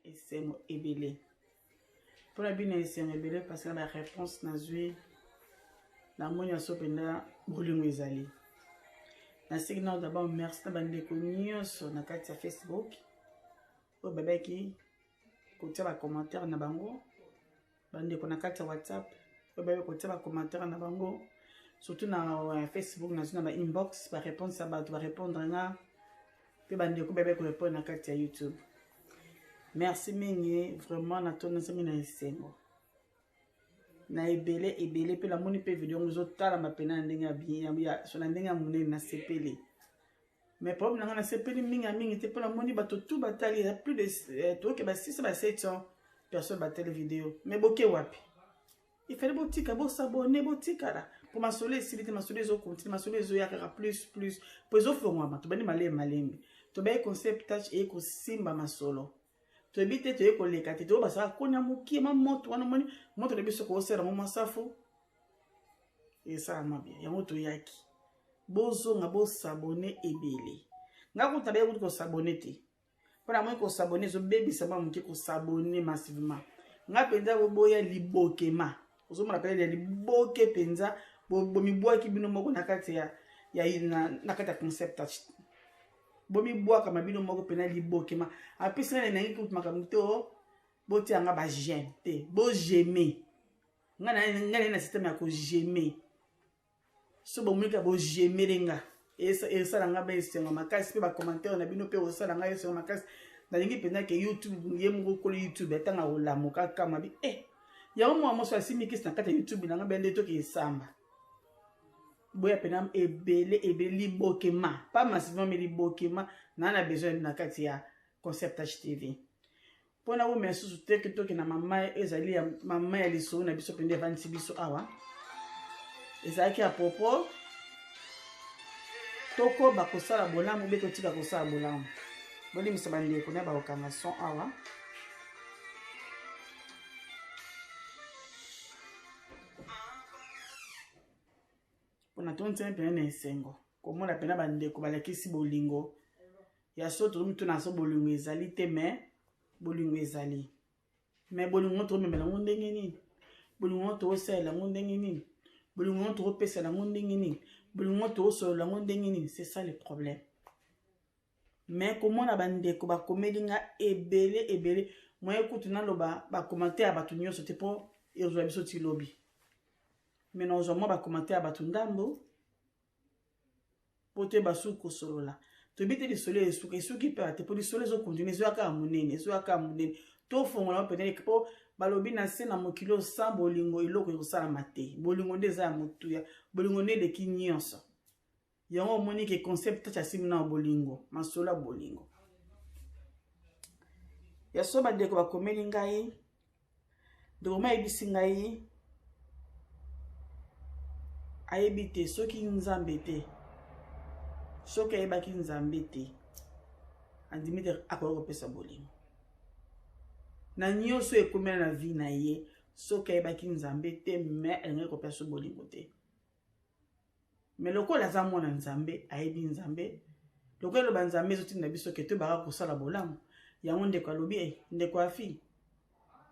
esengo ebele mpo na bino esengo ebele parce na baréponse nazwi namoni ya so mpenza bolingo ezali. Naseki nao d'abord merci na bandeko nyonso na kati ya Facebook oyo babaki kotia bacommentaire na bango, bandeko na kati ya WhatsApp oyo bayebi kotia bacommentaire na bango, surtout na Facebook nazwi na bainbox baréponse ya bato barépondre nga, mpe bandeko bayebi korépondre na kati ya YouTube. Merci mingi vraiment, natondisami na esengo na ebele ebele, mpe namoni mpe video yango ezotalama mpena na ndenge ya so na ndenge ya monene. Nasepeli, mais problème na ngai, nasepeli mingi ya mingi te, mpo namoni bato tu batali eza plus de toyoke ba 6 ba 700 personnes batali video. Mais boke wapi? Il fallait botika bos'abonner, botikala, mpo masolo esili te, masolo ezocontinuer, masolo ezoya kaka plus plus, mpo ezofongwama. Tobandi malembe malembe, tobaye Concept Touch eye kosimba masolo, toyebi te, toye koleka te, toyo basala konya mokie ma moto wana. Omoni moto na biso koosala yango masafu esalama bien, yango toyaki. Bozonga, bos'abonner ebele. Nga kuta baye kutu kos'abonner te, mpo na moi kos'abonner ezobebisa mwa moke. Kos'abonner massivement, nga mpenza boboya libokema, ozomona mpenza ya liboke mpenza, bomibwaki bino moko na kati ya na kati ya Concept Touch, bomibwakama bino moko mpena libokema. Apesi ngai nangi kutu makambo te, o botia nga baj'aime te, boj'aimer ngai ngai na système ya koj'aimer. So bomonika boj'aimer nga, esala nga ba esengo makasi, mpe bacommentaire na bino mpe osala ngai esengo makasi. Nalingi mpenza ke YouTube ye moko kolo YouTube atanga kolamuka kama bi yango mwa moso asimbi kisi na kati ya YouTube na nga bende toki esamba. Boya mpena ebele ebele, libokema, pas massivement mais libokema. Naa na besoin na kati ya Concept HTV mpona bomela susu te. Toke na mama, ezali ya mama ya lisolo na biso mpenza evandisi biso awa. Ezalaki à propos tokoba kosala bolamu be totika kosala bolamu. Bolimbisa bandeko na bakokanga son awa. Mpona tondisami mpena na esengo komona mpena bandeko balakisi bolingo ya so. Tozomituna so bolingo ezali te, mais bolingo ezali. Mais bolingo tokomemela yango ndenge nini? Bolingo tokosalela yango ndenge nini? Bolingo tokopesela yango ndenge nini? Bolingo tokosolola yango ndenge nini? C'est ça le problème. Mais komona bandeko bakomeli nga ebele ebele, moye kutu naloba bacommentaire ya bato nyonso te, mpo ezwa biso ti lobi. Mais nazwa mwa bacommentaire ya bato ndambo mpo toyeba suki kosolola. Toyebi te lisolo esuki, esuki mpe te, mpo lisolo ezocontinuer, ezoya kaka monene, ezoya kaka monene. Tofongola mpenza, mpo balobi na se na mokili osa bolingo eloko ekosalama te. Bolingo nde eza ya motuya, bolingo nde eleki nyonso. Yango omoni ke Concept Touch asimbi na bolingo, masolo ya bolingo ya so. Bandeko bakomeli ngai, ndeko ma ayebisi ngai ayebi te soki Nzambe te, soki ayebaki Nzambe te, andimi te akoki kopesa bolingo na nyonso ekomela na vie na ye. Soki ayebaki Nzambe te, mais alingaki kopesa bolingo te. Mais lokola aza mwana Nzambe, ayebi Nzambe, lokola eloba Nzambe ezotinda biso ke toyebaka kosala bolamu, yango ndeko alobi ndeko afi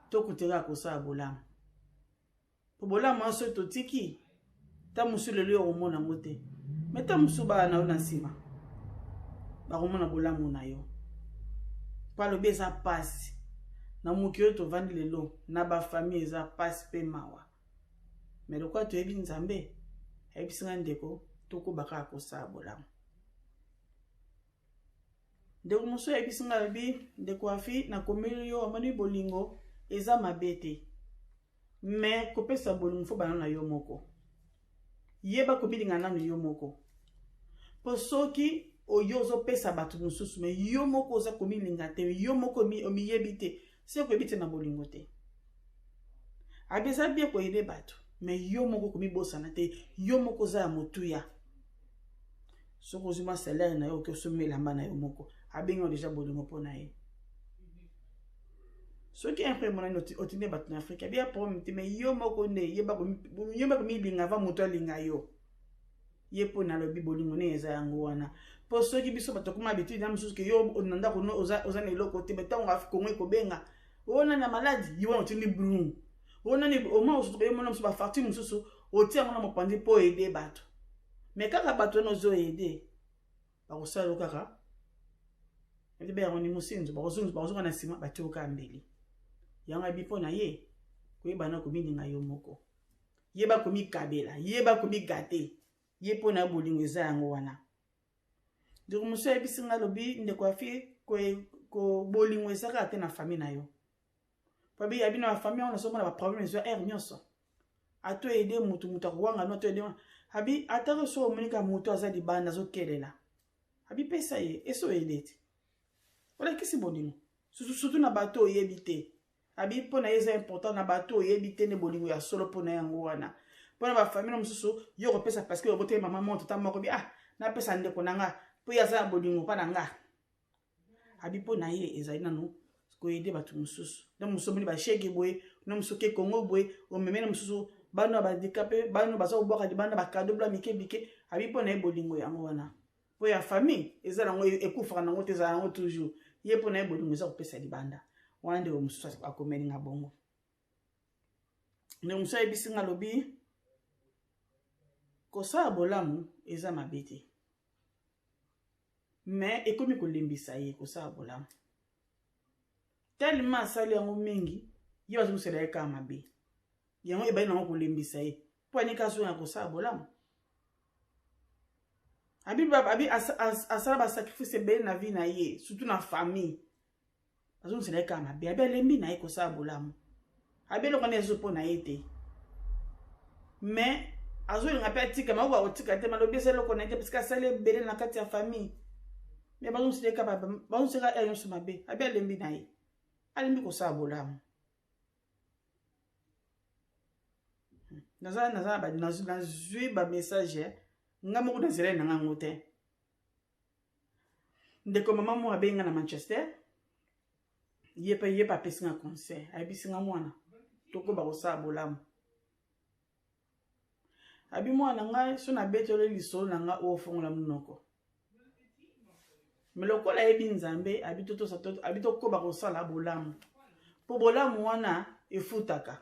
tokuteka kosala bolamu, po bolamu wana soki totiki ta mosusu lelo yo okomona yango te, mais ta mosusu bana na yo na nsima bakomona bolamu na yo. Mpo alobi eza mpasi na mokili oyo tovandi lelo na bafamille, eza mpasi mpe mawa. Mais lokola toyebi Nzambe, ayebisi ngai ndeko tokoba kaka kosala bolamu. Ndeko mosusu ayebisi ngai, alobi: "Ndeko afi, nakomeli yo, amoni bolingo eza mabe te, mais kopesa bolingo fo bana na yo moko, yeba komilinga nanu yo moko, mpo soki oyo ozopesa bato mosusu, mais yo moko oza komilinga te, yo moko omiyebi te, se koyebi te na bolingo te." Abi eza bien koyebe bato, mais yo moko komibosana te, yo moko oza ya motuya. Soki ozwi mwa salaire na yo, oki osombi elamba na yo moko, abengi yo déjà bolingo mpo na ye. Soki un peu emonani otindi bato na Afrika, bia problème te, mais yo moko nde yeba komilinga avant moto alinga yo. Ye mpo nalobi bolingo ne eza yango wana, mpo soki biso bato koma habitude na mosusu ke yo na ndako no oza na eloko te, me ntango Kongo ekobenga oyo nani ya maladi, ye wana otindi brun, oyo nani omoi osutuka ye mona mosusu bafarture mosusu otia yango na mopanzi mpo ede bato. Me kaka bato wana ozoede bakosala yo kaka ebe yango ni mosinzo, bakozonga na nsima batioka mbeli yango. Abi mpo na ye koyebana komilinga yo moko, yeba komikabela, yeba komigate ye mpo na bolingo eza yango wana. Ndeko mosusu ayebisi nga, alobi: "Ndeko Afi, bolingo eza kaka te na famille na yo." Po abi na bafamille wana ozomona baproblème ezwa aire nyonso, ato ede motu, moto akowanga no, ato ede. Abi atako so omoni kaka moto aza libanda azokelela, abi pesa ye eso oyede te, olakisi bolingo, surtout na bato oyebi te. Abi mpo na ye eza important na bato oyebi te nde bolingo ya solo mpo na yango wana. Mpo na bafamille mosusu, yo kopesa parce que oboteli mama moko, tata moko, bi ah, napesa ndeko na nga mpo ye aza na bolingo mpa na nga. Abi mpo na ye ezali nanu koyede bato mosusu. Na mosusu omoni bashege boye, na mosusu oke Kongo boye, omemeli mosusu bano ya bahandicapé, bano baza kobwaka libanda, bacadeau bla mike bike. Abi mpo na ye bolingo yango wana, mpo ya famille eza nango ekufaka nango te, ezala yango toujours. Ye mpo na ye bolingo eza kopesa libanda wana. Ndeko mosusu akomeli nga bongo. Ndeko mosusu ayebisi nga, alobi kosala bolamu eza mabe te, mais ekomi kolembisa ye kosala bolamu tellement asali yango mingi, ye bazongosela ye kaka mabe. Yango ebali nango kolembisa ye mpo anika azonga kosala bolamu. Abi asala basacrifice ebele na vie na ye, surtout na famille, azongisela ye kaka mabe. Abi alembi na ye kosala bolamu. Abi eloko wana ezo mpo na ye te, mais azolinga mpe atika makoka kotika te. Malobi eza eloko na ye te parce que asali ebele na kati ya famille, mais bazongisela ye nyonso mabe. Abi alembi na ye, alembi kosala bolamu. Naza nazwi bamessage nga moko nazelai na ngango te. Ndeko mama moko abengi nga na Manchester, ye mpe apesi nga conseil. Ayebisi nga: "Mwana, tokoba kosala bolamu." Abi: "Mwana ngai, so nabeteli lisolo na nga oyo, ofongola monoko." Me lokola ayebi Nzambe, abi abi tokoba kosala bolamu, mpo bolamu wana efutaka,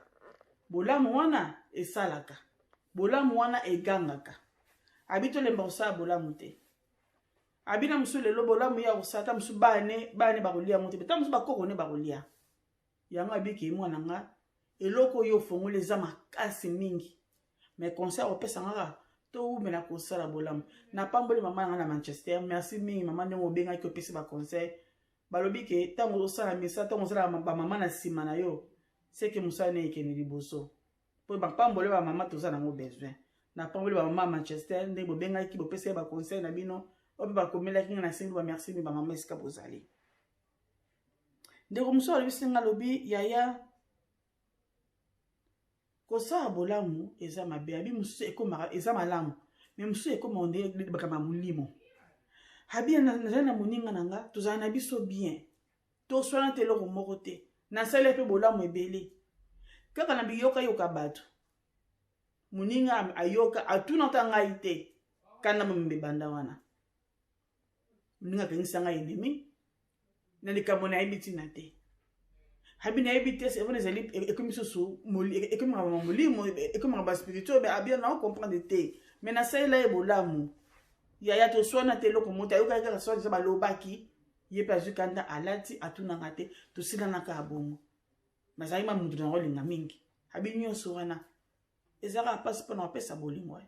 bolamu wana esalaka, bolamu wana egangaka. Abi tolemba kosala bolamu te. Abi na mosusu lelo bolamu ya kosala, ta mosusu bane bakolia yango te, ta mosusu bakoko nde bakolia yango. Abiki: "Mwana nga, eloko oyo ofongoli eza makasi mingi, mais conseil akopesa ngaka, towumela kosala bolamu." Napamboli mama na nga na Manchester. Merci mingi mama, ndenge obengaki, opesi baconseil. Balobi ke ntango ozosala misala, ntango ozala bamama na nsima na yo, seke mosala ne ekende liboso, mpo bapamboli bamama toza nango besoin. Napamboli bamama ya Manchester ndenge bobengaki, bopesaki baconseil na bino, oyo mpe bakomelaki nga. Nasengi bamerci mingi bamama esika bozali. Ndeko mosusu alobisi nga, alobi: "Yaya, kosala bolamu eza mabe." Abi mosusu ekomaka eza malamu, mais mosusu ekomaka nde makambo ya molimo. Abi nazali na moninga na nga, tozala na biso bien, toswana te, eloko moko te. Nasali mpe bolamu ebele, kaka na biyokayoka bato, moninga ayoka, atuna ta ngai te, kanda momembe ebanda wana. Moninga akangisa ngai ennemi na likambo nayebi ntina te. Abi nayebi te sevone ezali, ekomi susu, ekomi makambo ya molimo, ekomi makambo ya spirituel. Abi na comprendre te, mais nasalela ye bolamu, yaya, toswana te, eloko moto ayokaki kaka swani eza balobaki, ye mpe azwi kanda, alati, atunanga te, tosilanaka ya bongo. Nazalaki ma motu na kolinga mingi. Abi nyonso wana eza kaka mpasi mpona kopesa bolingo.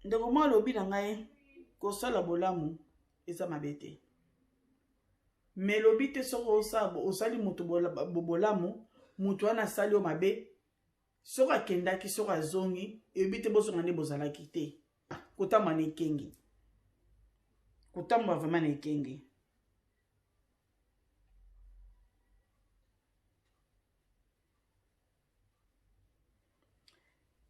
Ndeko mwa alobi na ngai kosala bolamu eza mabe te, mais elobi te soki osali moto bolamu, moto wana asali yo mabe, soki akendaki, soki azongi, eyebi te bozonga nde bozalaki te. Kotambola na ekenge, kotambola vraiment na ekenge.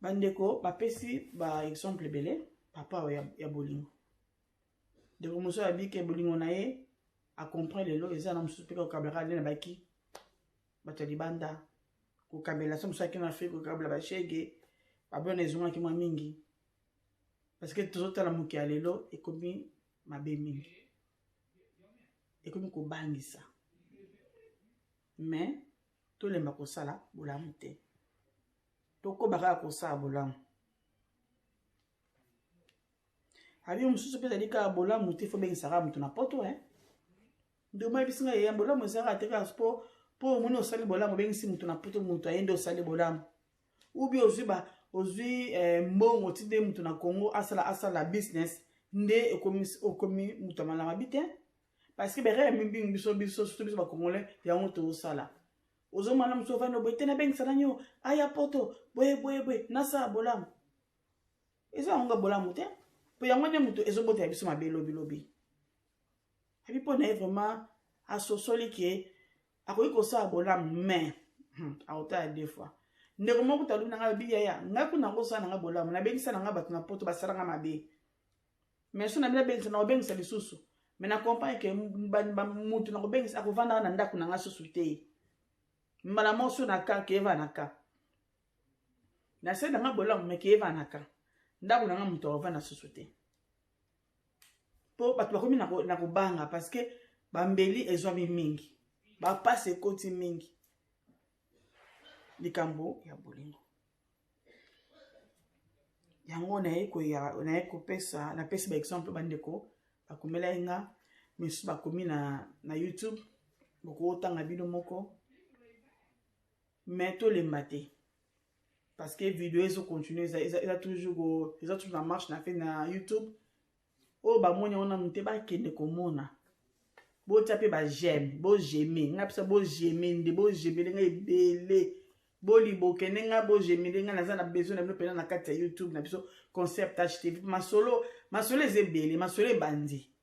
Bandeko bapesi baexemple ebele papa ya bolingo. Ndeko mosusu abike bolingo na ye acomprend lelo eza na mosusu mpe kokablaka nde na baki bato ya libanda. Kokabela so mosusu ake na Afrique kokabela bashege babona ezongaki mwa mingi parce que tozotala moke ya lelo ekomi mabe mingi, ekomi kobangisa. Mais tolemba kosala bolamu te, tokoba kaka kosala bolamu. Abi mosusu mpe ezali kaka bolamu te, fo bengisaka moto na poto eh? Ndeko ayebisi ngai eya bolamu ezalaka te kaka mpo mpo omoni osali bolamu, obengisi moto na poto, moto aye nde osali bolamu. Ubi ozwi ba ozwi eh, mbongo otindi moto na Congo asala asala business nde okomi okomi moto ya malamu abi te, parce que berere mingi biso biso surtout biso bacongolais yango tozosala. Ozomona mosu ovandi boye te, nabengisa nani oyo aya poto boye boye boye, nasala bolamu. Eza yango nga bolamu te, mpo yango nde moto ezobotela biso mabe lobilobi. Abi mpo na ye vraiment asosoli ke akoki kosala bolamu, mais akotala deux fois. Ndeko moko kuta alobi na ngai, alobi: "Yaya, ngai kuna kosala na ngai bolamu, nabengisa na ngai bato na poto, basala ngai mabe, mais so na bino abengisa, na kobengisa lisusu, mais na comprendre ke mutu na kobengisa akovandaka na ndako na ngai susu te. Mbala moko so na ka keyeva na ka nasali na ngai bolamu, mais keyeva na ka ndako na ngai, moto akovanda susu te, mpo bato bakomi na kobanga parce que bambeli ezwami mingi, bapasi ekoti mingi." Likambo ya bolingo yango naye koya, naye kopesa, napesi baexemple. Bandeko bakomelai nga, misusu bakomi na YouTube, bokotanga bino moko. Mais tolemba te parce que video ezocontinue, eza toujours, eza toujours na marche na fe na YouTube. Oyo bamoni yango nanu te, bakende komona, botia mpe baj'aime, boj'aime ngai mpesa, boj'aime nde boj'aimele ngai ebele, boliboke nde ngai, boj'aimele ngai. Naza na besoin na bino mpena na kati ya YouTube na biso Concept HTV. Masolo, masolo eza ebele, masolo ebandi,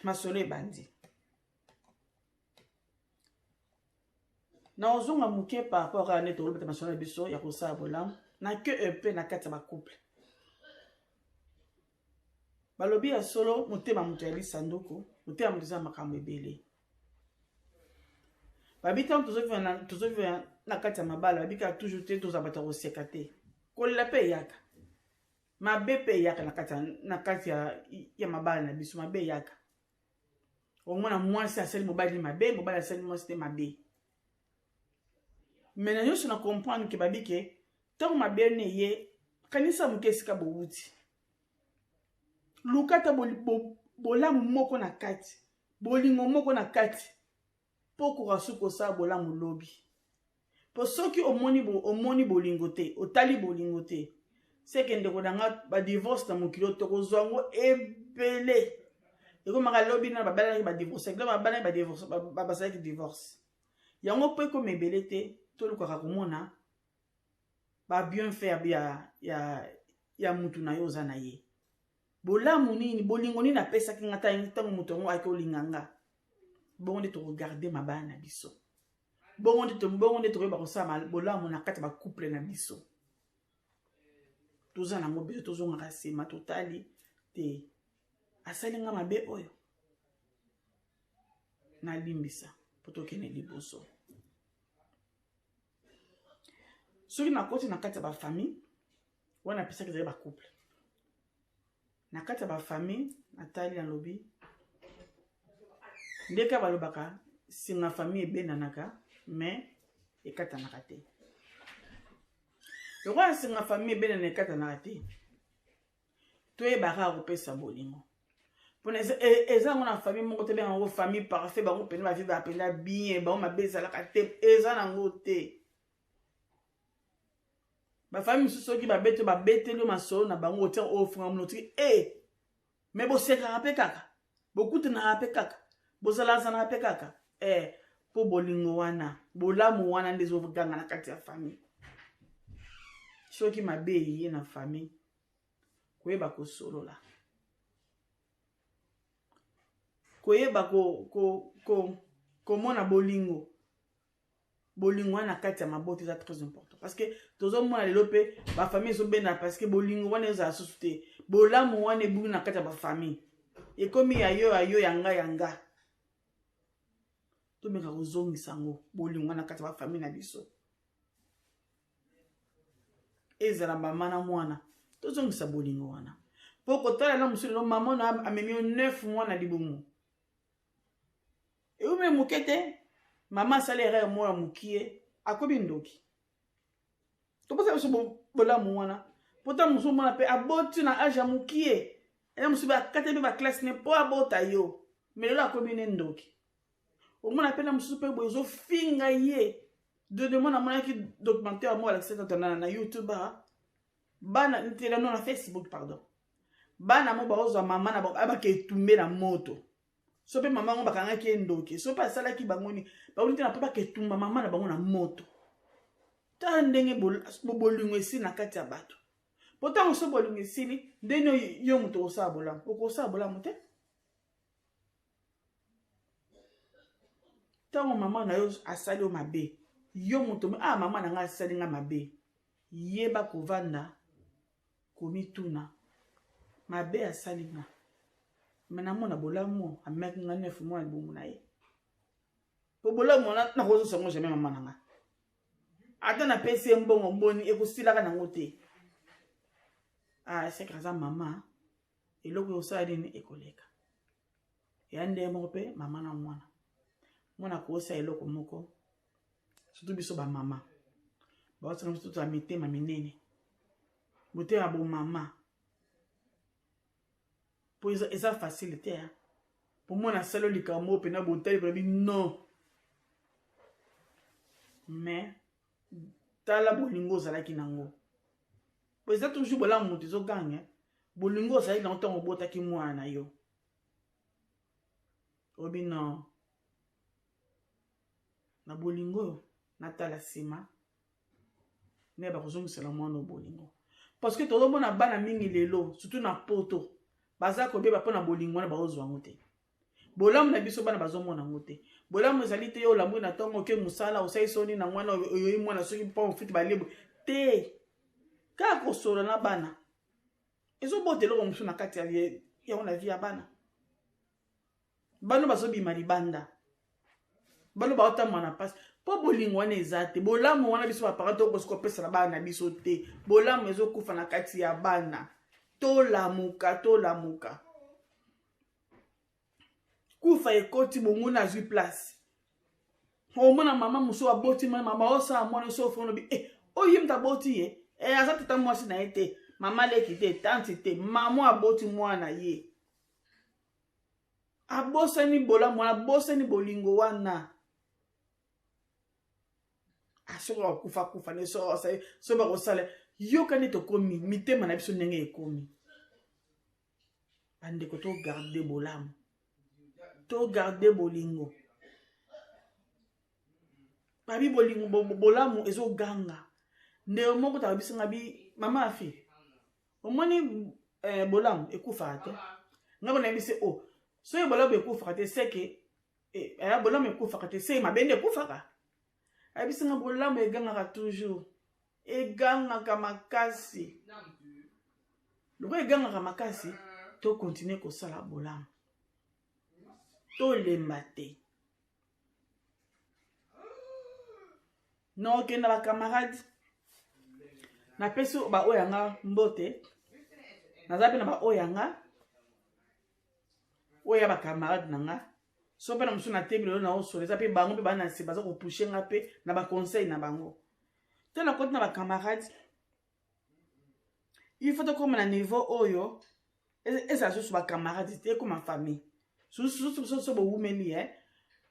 masolo ebandi. Na ozonga moke par rapport kaka nde tolobeta masolo na biso ya kosala bolamu na ke mpe na kati ya bacouple. Balobi ya solo, motema moto ya lisanduku, motema moto eza makambo ebele. Babi ntango tozovivre na kati ya mabala, babi kaka toujours te tozala bato ya koseka te, kolela mpe eyaka, mabe mpe eyaka na kati ya mabala na biso. Mabe eyaka, omona mwasi asali mobali mabe, mobali asali mwasi te mabe. Mais na nyonso na comprendre ke babi ke ntango mabe ne ye, kanisa moke esika bowuti, luka ata bolamu moko na kati, bolingo moko na kati, mpo koka soki kosala bolamu lobi. Mpo soki omoni, omoni bolingo te, otali bolingo te, seke ndeko na nga, badivorce na mokili oyo tokozwa yango ebele. Ekomaka lobi na babalaki badivorce, babalaki badivorce, basalaki divorce yango mpo ekoma ebele te. Tolukaka komona babienfait ya mutu na yo oza na ye, bolamu nini, bolingo nini apesaki nga ntango moto yango ayaki olinga nga. Bongo nde tokogarde mabala na biso, bongo nde tokoyeba kosala bolamu na kati ya bacouple na biso. Toza nango biso, tozongaka nsima, totali te asali nga mabe oyo, nalimbisa mpo tokende liboso. Soki nakoti na kati ya bafamille wana, apesaki ezali bacouple na kati ya bafamille, natali, nalobi ndeka balobaka singa famille ebendanaka mais ekatanaka te. Lokola singa famille ebendana ekatanaka te, toyebaka kopesa bolingo mpona eza yango na famille moko te benga yango famille parfait, bango mpena bavivaka mpenza bien, bango mabe ezalaka te, eza nango te. Bafamille mosusu soki babete, babeteli yo masolo na bango, otia ofunga mono, otiki e me bosekaka mpe kaka, bokutanaka mpe kaka, bozalazanaka mpe kaka e, mpo bolingo wana, bolamu wana nde ezoganga na kati ya famille. Soki mabe eye na famille, koyeba kosolola, koyeba komona bolingo, bolingo wana na kati ya mabota eza très important, parce que tozomona lelo mpe bafamille ezobenda parce que bolingo wana ezala susu te, bolamu wana ebungi na kati ya bafamille, ekomi ya yo ya yo, ya nga ya nga. Tomeka kozongisa yango, bolingo wana na kati ya bafamille na biso. Ezala mama na mwana, tozongisa bolingo wana. Mpo kotala na mosusu lelo mama na amemi yo 9 mois na libumu. Eume moke te, mama asali erreur moko ya mokie, akomi ndoki. Topesa biso bolamu wana. Mpo ntango mosusu mwana mpe aboti na age ya mokie, ena mosusu mpe akateli mpe baklasse ne mpo abota yo. Mais lelo akomi ne ndoki. Omona mpe na mosusu mpe boye ozofinga ye. Deuxièmement, namonaki documentaire moko alakisaki bato na YouTube, bana ntela no na Facebook, pardon. Bana mo baozwa mama na bango abaka etumbe na moto. So mpe mama yango bakangaki ye ndoki, so mpe asalaki bango nini, bango te na mpo baketumba mama na bango na moto. Tala ndenge bolingo esili na kati ya bato. Po ntango so bolingo esili, ndenge yo moto okosala bolamu, okosala bolamu te. Ntango mama na yo asali yo mabe, yo moto, ah mama na ngai asali nga mabe, yeba kovanda komituna mabe asali nga, me namona bolamu ameki nga 9 mois libumu na ye. Po bolamu wana nakozongisa yango jamais mama na nga. Ata napesi ye mbongo boni ekosilaka nango te. Ah, seke aza mama, eloko ekosala nini ekoleka. Ya ndenge moko mpe mama na mwana. Mwana akosala eloko moko, surtout biso ba mama. Baosala biso tozala mitema minene. Motema bo mama. Po eza facile te, hein. Po mwana asali likambo moko mpena botali mpena bi non. Mais tala bolingo ozalaki nango. Po eza toujours bolamu moto ezoganga. Bolingo ozalaki nango ntango obotaki mwana na yo. Obi non. Na bolingo oyo natala nsima nde bakozongisela mwana bolingo. Parce que tozomona bana mingi lelo, surtout na poto, baza kobeba mpo na bolingo wana baozwa yango te. Bolamu na biso bana bazomona yango te. Bolamu ezali te yo olamwi na ntongo oke mosala osali soni na mwana oyoyi mwana soki mpo ofiti balebo te. Kaka kosolola na bana ezobota eloko mosusu na kati ya yango na vie ya bana. Bano bazobima libanda, bano baotambola na mpasi mpo bolingo wana eza te. Bolamu wana biso baparent tokosi kopesa na bana na biso te. Bolamu ezokufa na kati ya bana. Tolamuka, tolamuka. Kufa ekoti bonguna azwi place. Omona mama mosusu aboti mwana, mama osala mwana so ofoni bi oyo ye moto aboti ye, aza tata mwasi na ye te, mama leki te, tanti te, mama aboti mwana ye. Abosani bolamu wana, abosani bolingo wana. Soki akufa kufa ne so bakosala yoka nde tokomi mitema na biso ndenge ekomi. Bandeko to garde bolamu, to garde bolingo. Babi bolingo bolamu ezoganga. Ndeko moko takabisa nga bi mama afi. Omoni bolamu ekufaka te. Nga bona yebisi o soki bolamu ekufaka te seke bolamu ekufaka te seke mabe nde ekufaka. Ayebisi nga bolamu egangaka toujours. Egangaka makasi. Loko egangaka makasi, to continuer kosala bolamu. Tolemba te. Nokenda ba camarade, napesi ba oyo yanga mbote, naza mpe na ba oyo yanga, oyo ya ba camarade na nga. So mpe na mosusu natebi lelo na osola, eza mpe bango mpe bana nse baza kopushe nga mpe na ba conseil na bango. To nakoti na ba camarade, il faut tokóma na niveau oyo ezala susu ba camarade te, ekóma famille. Susu so bowumeli,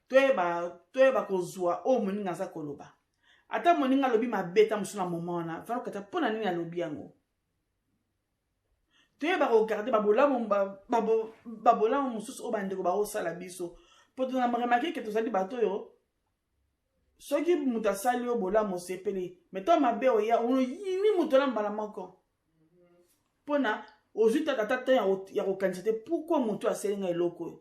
toyeba kozwa oyo moninga aza koloba. Ata moninga alobi mabe ta mosusu na moment wana, valokata mpo na nini alobi yango. Toyeba kogarde babolamu mosusu oyo bandeko baosala biso. Po tona remarke ke tozali bato oyo soki moto asali yo bolamu osepeli, mais to mabe oya oyini moto na mbala moko. Mpona ozwi tata ata temps ya kokanisa te pourquoi moto asali nga eloko oyo.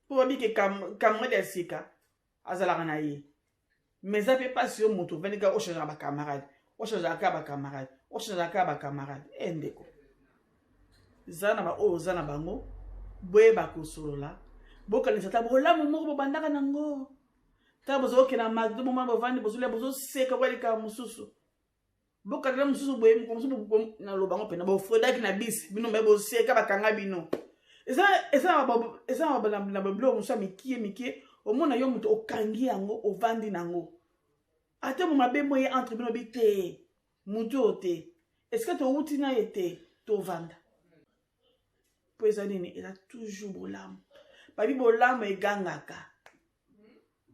Mpo babike camarade ya sika azalaka na ye, mais eza mpe mpasi yo moto ovandi kaka ochangeaka bacamarade, ochangeaka kaka bacamarade, ochangeaka kaka bacamarade. Ndeko, za na baoyo oza na bango, boyeba kosolola, bokanisa ata bolamu moko bobandaka nango. Ntango bozokokende na McDo, bomona bovandi, bozolia, bozoseka kwa likambo mosusu, bokatela mosusu boye, moko mosusu naloba yango mpena bofredaki na bisi bino mbe boseka, bakanga bino. Eza na babiloko mosusu ya mikie mikie, omona yo moto okangi yango, ovandi na yango, ata mo mabe moye entre bino bi te, moto oyo te, esika towuti na ye te, tovanda mpo eza nini? Eza toujours bolamu. Babi bolamu egangaka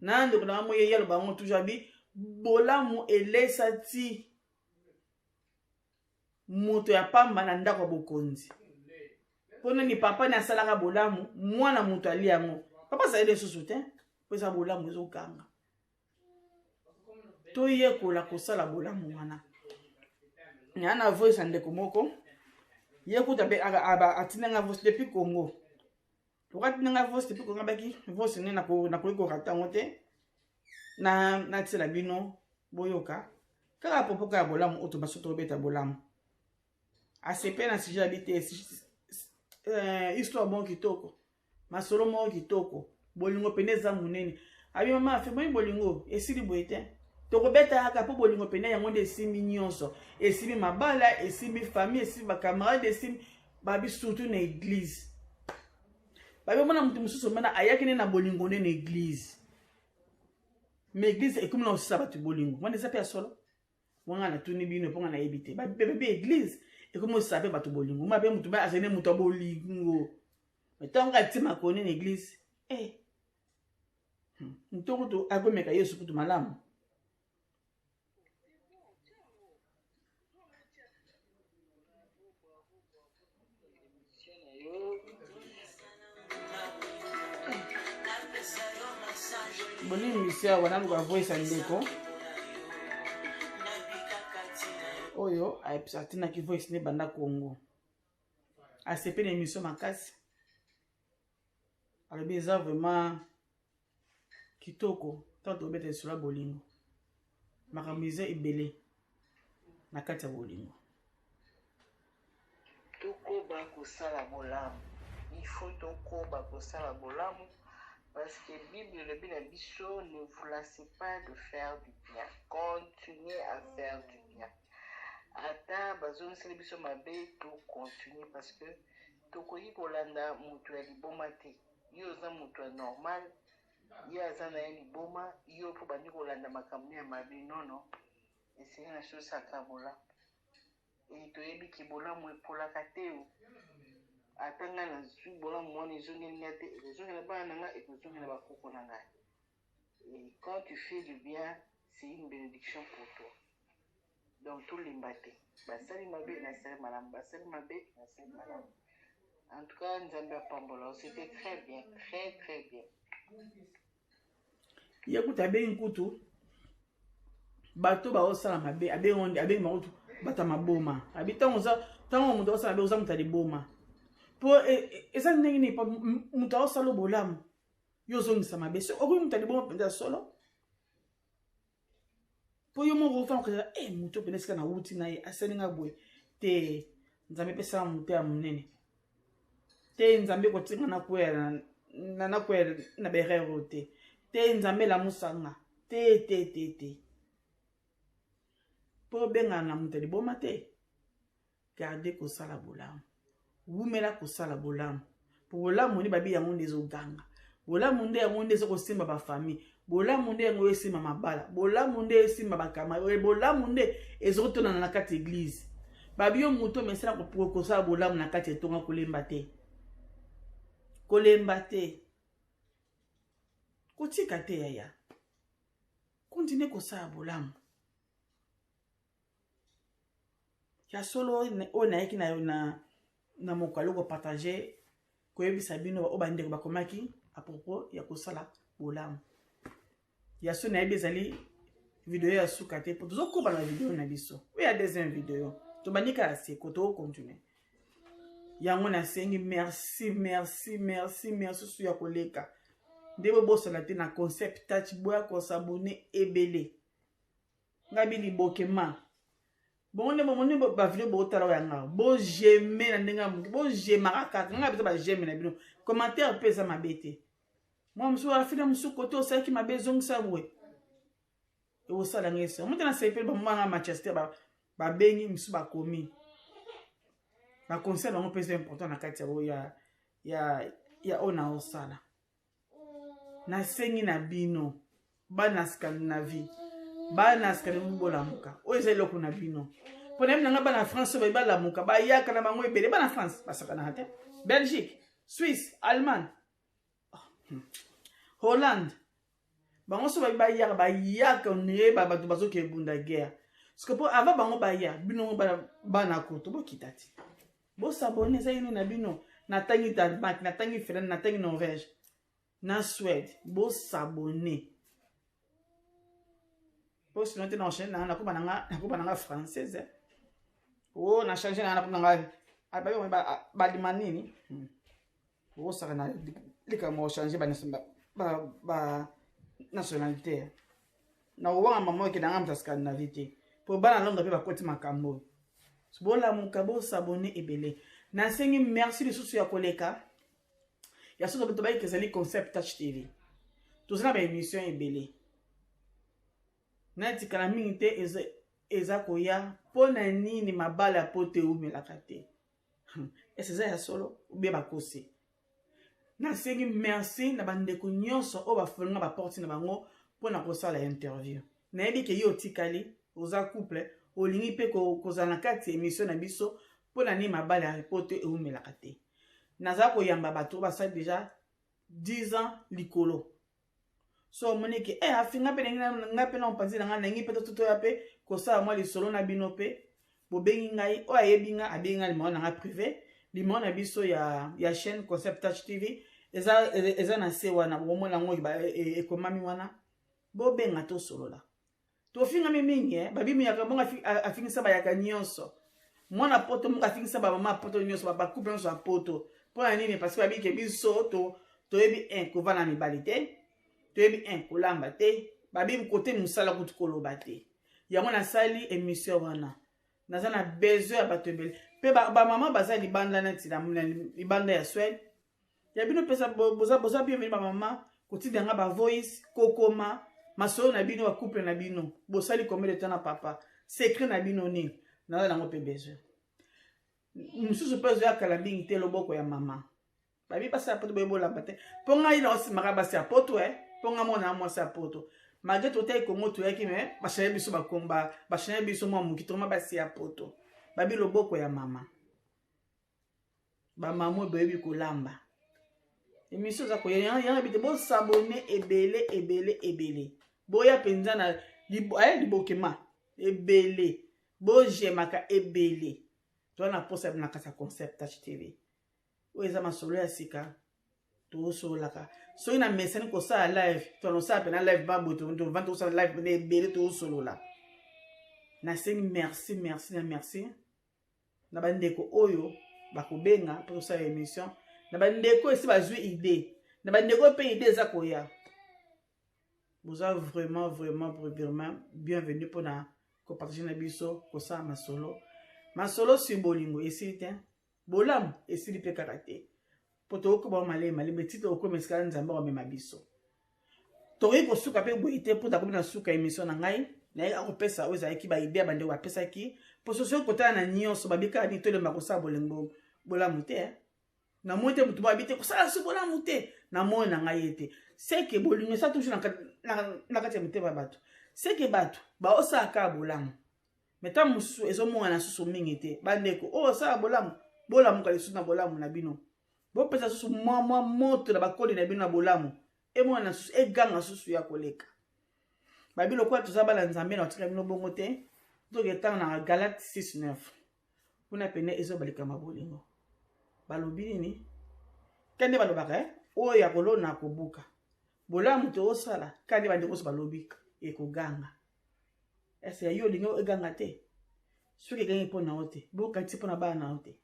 na ndeko na nga moye, ye aloba yango toujours, abi bolamu elesa ti moto ya pamba na ndako ya bokonzi. Mpo nani? Papa ni asalaka bolamu, mwana moto ali yango, papa azali lisusu te, mpo eza bolamu ezoganga. Toyekola kosala bolamu wana. Naa na voice ya ndeko moko, ye kuta mpe atindanga voice depuis Congo. Lokola atindanga voice depuis Congo, abaki voice nde nakoki korata yango te, natiela bino boyoka kaka propos kaka ya bolamu oyo tobaso tobeta bolamu. Asepe na sujet, abi te histoire moko kitoko, masolo moko kitoko, bolingo pene eza monene. Abi mama afe boyi bolingo esili boye te, tokobeta kaka mpo bolingo pene yango nde esimbi nyonso, esimbi mabala, esimbi famille, esimbi bacamarade, esimbi babi surtout na église. Babi omona moto mosusu omona ayaki nde na bolingo nde na église, mais église ekomi na kosisa bato bolingo wana. Eza mpe ya solo wanga, natuni bino mpo nga nayebi te. Babi église ekomi kosisa mpe bato bolingo, ma mpe moto azali nde moto ya bolingo, mais ntango atie makoni na église, eh, moto kutu akomeka Yesu kutu malamu. Bolimbisi, awa naluka voice ya ndeko oyo atinaki voice nde banda Congo. Asepe na émission makasi, alobi eza vraiment kitoko ntango tobeta lisolo ya bolingo, makambo eza ebele na kati ya bolingo. Tokoba kosala bolamu, il faut tokoba kosala bolamu, parce que Bible elobi na biso: "Ne vous lassez pas de faire du bien, continuez à faire du bien." Ata bazongiseli biso mabe, tocontinue, parce que tokoki kolanda moto ya liboma te. Yo oza moto ya normal, ye aza na ye liboma, yo mpo bandi kolanda makambo ya mabe? Nono, esenge na biso osaka bolamu. E toyebi ke bolamu epolaka te o. Ata ngai nazwi bolamu wana, ezongeli ngai te, ekozongela bana na ngai, ekozongela bakoko na ngai. Et quand tu fais du bien, c'est une bénédiction pour toi. Donc tolemba te. Basali mabe, nasali malamu, basali mabe, nasali malamu. En tout cas, Nzambe apambola. C'était très bien, très très bien. Ye kutu abengi kutu bato baosala mabe, abengi bango kutu bato ya maboma. Abi ntango oza, ntango moto aosala mabe, oza moto ya liboma. Mpo eza ndenge nini moto aosala bolamu, yo ozongisa mabe? So okomi moto ya liboma mpenza ya solo, mpo yo moko ofanda kozala e moto mpenza esika nawuti na ye asali nga boye te. Nzambe epesaka moto ya monene te. Nzambe kotinga nakwea nakwea na berere oyo te te. Nzambe elamusanga te te te te, mpo obengana na moto ya liboma te. Garde kosala bolamu, wumela kosala bolamu, mpo bolamu nde babi yango nde ezoganga. Bolamu nde yango nde eza kosimba bafamille, bolamu nde yango esimba mabala, bolamu nde esimba bakama, bolamu nde ezotonana na kati église. Babi yo moto omesana kosala bolamu na kati etonga, kolemba te, kolemba te, kotika te yaya, continue kosala bolamu ya solo. Oyo nayaki na mokalo kopartage, koyebisa bino oyo bandeko bakomaki à propos ya kosala bolamu ya so. Nayebi ezali video ya suka te, po tozokoba na video na biso oyo ya deuxième video, tobandi kaka seko, tokocontinue yango. Nasengi merci, merci, merci, merci susu ya koleka nde bobosana te na Concept Touch, boya kos'abonner ebele. Ngai bi libokema bongo nde bomoni bavideo botala oyo yanga, boj'aime na ndenge ya moke, boj'aimaka kaka ngai biso, baj'aime na bino, commentaire mpe eza mabe te. Mwa mosusu afina mosusu kote osalaki mabe ezongisa boye. Ekosala ngai esengo. Moto na sepeli bamama na Manchester babengi mosusu bakomi. Ba conseil bango mpe eza important na kati ya ya ya oyo naosala. Nasengi na bino bana Scandinavie, bana Scandinavie bolamuka, oyo eza eloko na bino. Mpo na yebi na ngai bana France oyo balamuka, bayaka na bango ebele. Bana France basakanaka te. Belgique, Suisse, Allemagne, Hollande, bango so bayi bayaka, bayaka neyeba bato bazoki ebunda guerre. Parce que mpo avant bango baya, bino bana koto bokita te, bosabone. Eza yini na bino. Natangi Danemark, natangi Finlande, natangi Norvège na Suède, bosabone. Po sinon te na enchaîne nanga, nakoma nanga, nakoma nanga française. O na change nanga, nakoma nanga balima nini. Okosaka na likambo ochange ba nationalité na kowanga mama oke nanga moto ya Scandinavie te, mpo bana Londres mpe bakoti makambo oyo. Bolamuka, bosabone ebele. Nasengi merci lisusu ya koleka ya soki tobayiki. Ezali Concept Touch TV, toza na baémission ebele. Natikala mingi te, eza koya. Mpo na nini mabala ya poto ewumelaka te? Ese eza ya solo obie bakosi? Nasengi merci na bandeko nyonso oyo bafolinga baporte na bango mpona kosala interview. Nayebi ke yo otikali oza couple, olingi mpe kozala na kati ya émission na biso. Mpo na nini mabala ya poto ewumelaka te? Naza koyamba bato oyo basali déjà 10 ans likolo. So omoni ke afinga mpe ngai mpe na mopanzi na ngai, nangi mpe totoya mpe kosala mwa lisolo na bino mpe bobengi ngai. Oyo ayebi ngai, abengi ngai numéro na ngai privé. Numéro na biso ya chaîne Concept Touch TV eza na se wana, bokomona yango ekomami wana. Bobenga, tosolola. Tofingami mingi, eh? Babimi yaka bongo, afingisa bayaka nyonso, mwana poto moko afingisa bamama poto nyonso, bacouple nyonso ya poto. Mpo na nini? Parce que babike biso toyebi un kovanda mibali te, toyebi un kolamba te, babibi kote mosala kutu koloba te. Yango nasali émission wana, naza na besoin ya bato ebele mpe bamama baza libanda, neti na libanda ya Suède ya bino mpesa. Boza bienvenu bamama kotinda nga bavoice, kokoma masolo na bino, bacouple na bino, bosali combien de temps na papa, secret na bino nini. Naza nango mpe besoin. Mosusu mpe ezoya kala mingi te, loboko ya mama. Babi basi ya poto boye bolamba te. Mpo ngai na osimaka basi ya poto, e mpo ngai mona mwasi ya poto, malgré totali Kongo toyaki, me bachange biso bakomba, bachange biso mwa moki, tokoma basi ya poto. Babi loboko ya mama, bamama oyo boyebi kolamba. Émission eza koya yanga bi te. Bosabone ebele, ebele, ebele. Boya mpenza na libokema ebele, bojemaka ebele. Toza na posa na kati ya Concept Touch TV. Oyo eza masolo ya sika tosololaka. Soki na mesani kosala live, tonosala mpena live baboye, tovandi, tosala live mpena ebele, tosolola. Nasengi merci, merci na merci na bandeko oyo bakobenga mpo tosala émission, na bandeko esi bazwi idée, na bandeko mpe idée eza koya. Boza vraiment, vraiment, vraiment bienvenu mpona kopartage na biso, kosala masolo. Masolo sur bolingo esili te, bolamu esili mpe kaka te, mpo tokokoba malemi malembe ti tokokoma esika Nzambe akomema biso. Tokoki kosuka mpe boye te, mpo takomi na suka émission na ngai. Naye akopesa oyo ezalaki baidée ya bandeko bapesaki, mpo soki kotala na nyonso babikaka nini, tolemba kosala bolingo bolamu te. Namoni te motu babi te kosala so bolamu te. Namoni na ngai ye te seke bolingo eza toujours na kati ya motema ya bato, seke bato baosala kaka bolamu, me ntango mosusu ezomonana susu mingi te. Bandeko oyo osala bolamu, bolamuka lisusu na bolamu na bino, bopesa susu mwa mwa moto na bakoli na bino na bolamu, emonana susu, eganga susu ya koleka. Babi lokola toza bana Nzambe, na otika bino bongo te. Toke ntango na Galate 6 9, kuna pene ezobalikama bolingo. Balobi nini? Ka nde balobaka, oyo ya kolona kobuka. Bolamu toosala ka nde bandeko nyonso balobi ekoganga. Ese ya yo olingi eganga te? Soki egangi mpo na yo te, bokatisi mpo na bana na yo te,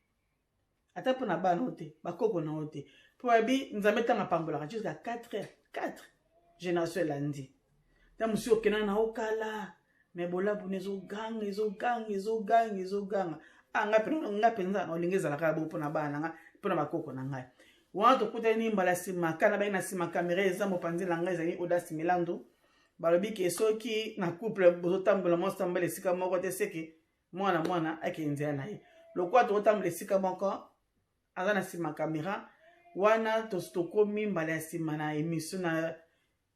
ata mpo na bana yo te, bakoko na yo te, mpo babi Nzambe ntango apambolaka jusqu'à 4 heures, 4 génération elandi. Ntango mosusu okenda na okala, me bolamu ezoganga, ezoganga, ezoganga, ezoganga. Ah, ngai mpenza olingi ezalaka bo mpo na bana na ngai, mpo na bakoko na ngai. Wana tokutani mbala nsima kala baye na nsima kamera eza mopanzi na ngai ezali Audace Milando. Balobi ke soki na couple bozotambola mwasi na mobali esika moko te, seke mwana mwana akende nzela na ye. Lokola tokotambola esika moko, aza na nsima kamera wana, tokomi mbala ya nsima na émission na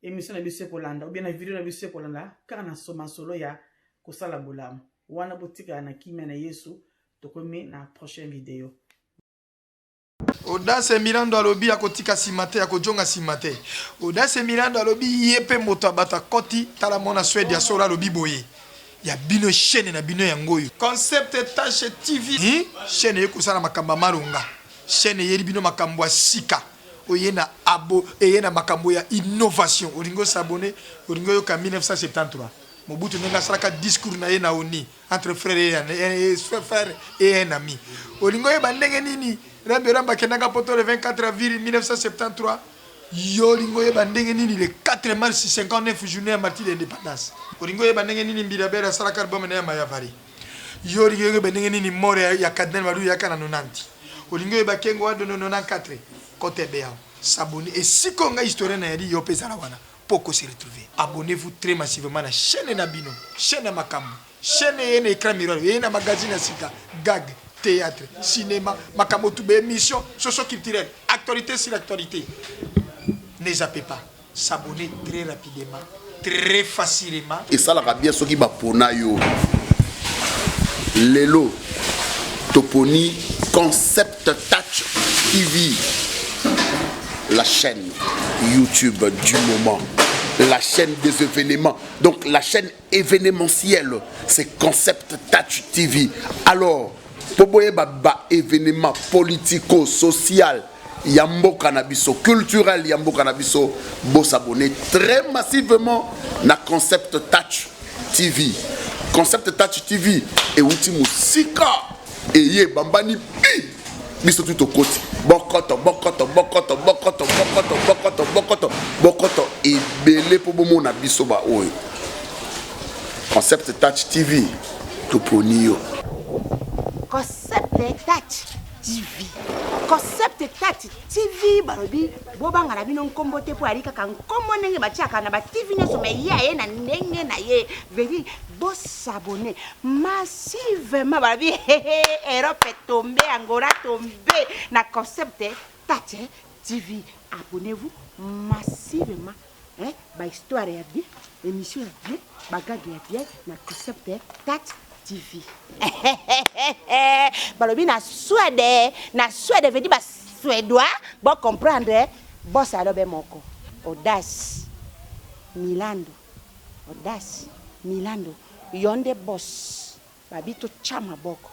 émission na biso ekolanda, ou bien na video na biso ekolanda, kaka na masolo ya kosala bolamu wana. Botikala na kimia na Yesu. Tokomi na prochaine video. Audace Milando alobi akotika nsima te, akojonga nsima te. Audace Milando alobi ye mpe moto ya bato akoti. Tala mwana Swede ya solo alobi boye ya bino chaîne na bino yango oyo Concept Tache TV, chaîne eye kosala makambo ya malonga, chaîne eyeli bino makambo ya sika, oye na abo eye na makambo ya innovation. Olingi osabone, olingi oyoka 1973 Mobutu ndenge asalaka discours na ye na ONU entre frère et frère et un ami. Olingi oyeba ndenge nini Rambe Rambe akendaka poto le 24 avril 1973. Yo olingi oyeba ndenge nini le 4 mars 59, journée ya martyr d'indépendance. Olingi oyeba ndenge nini Mbilia Bel asalaka album na ya Mayavari. Yo olingi oyeba ndenge nini mort ya cardinal Malu yaka na 90. Olingi oyeba Kengo wa Dono 94. Kote bea s'abonner esika oyo ngai historien na yali, yo mpe ezala wana mpo ko se retrouver. Abonnez-vous très massivement na chaîne na bino, chaîne ya makambo, chaîne eye na écran miroir, eye na magazine ya sika, gag, théâtre, cinéma, makambo tout, émission socio-culturelle, actualité sur actualité. Ne zappez pas, s'abonner très rapidement, très facilement. Esalaka bien soki bapona yo. Lelo toponi Concept Touch TV, la chaîne YouTube du moment, la chaîne des événements, donc la chaîne événementielle, c'est Concept Touch TV. Alors po boyeba ba événement politico social ya mboka na biso, culturel ya mboka na biso, bosabonner très massivement na Concept Touch TV. Concept Touch TV euti mosika, eye bambani bi biso tu tokoti bokoto bokoto bokoto bokoto bokoto bokoto bokoto bokoto ebele mpo bomona biso baoyo. Concept Touch TV, toponi yo. Concept Touch TV, Concept Touch TV. Balobi bobanga na bino nkombo te, mpo ali kaka nkombo ndenge batiaka na batv nyonso, me ye aye na ndenge na ye veri. Bosabone massivement. Balobi Europe tombe, Angola tombe na Concept Touch TV. Abonnez-vous massivement, hein? Bahistoire ya bien, émission ya bien, bagage ya bien na Concept Touch TV. Balobi na Swede, na Swede vedi basuédois bocomprendre. Bosalo be moko Audace Milando, Audace Milando, yo nde boss. Babi totya maboko,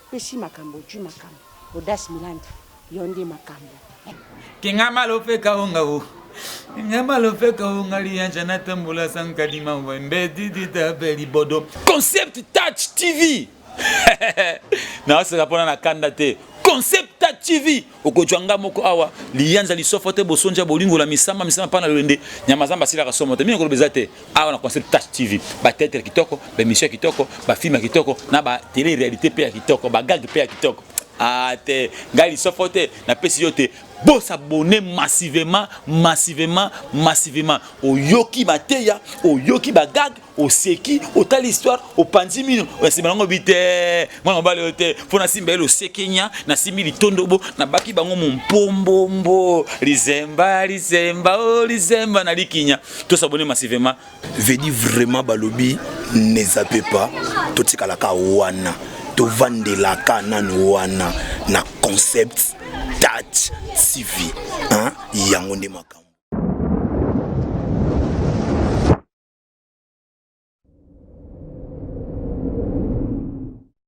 pesi makambo, ojui makambo. Audace Milando, yo nde makambo. Kinga malofeka unga u Kinga malofeka unga lianja na tambola sankadima wembe didita belibodo. Concept Touch TV. Naoseka mpona na kanda te. Concept Touch TV, okozwa nga moko awa liyanza lisofo te, bosonja bolingo la misama misama pana lolende nyama zamba asilaka somo te. Mingi koloba eza te. Awa na Concept Touch TV, bateatre kitoko, baémission ya kitoko, bafilme ya kitoko, na batele réalité mpe ya kitoko, bagage mpe ya kitoko. Ah te, ngai lisofo te, napesi yo te. Bosabone massivement, massivement, massivement. Oyoki mateya, oyoki bagage, oseki, otali histoire, opanzi mino nsima nango bi te. Mwana mobali oyo te, mpo nasimba ye losekenya, nasimbi litondobo, nabaki bango mompombombo lizemba lizemba o lizemba na likinya. Tosabone massivement. Vedi vraiment balobi ne zappe pas, totikalaka wana, tovandelaka nanu wana na Concept Touch TV, hein? Yango nde makambo.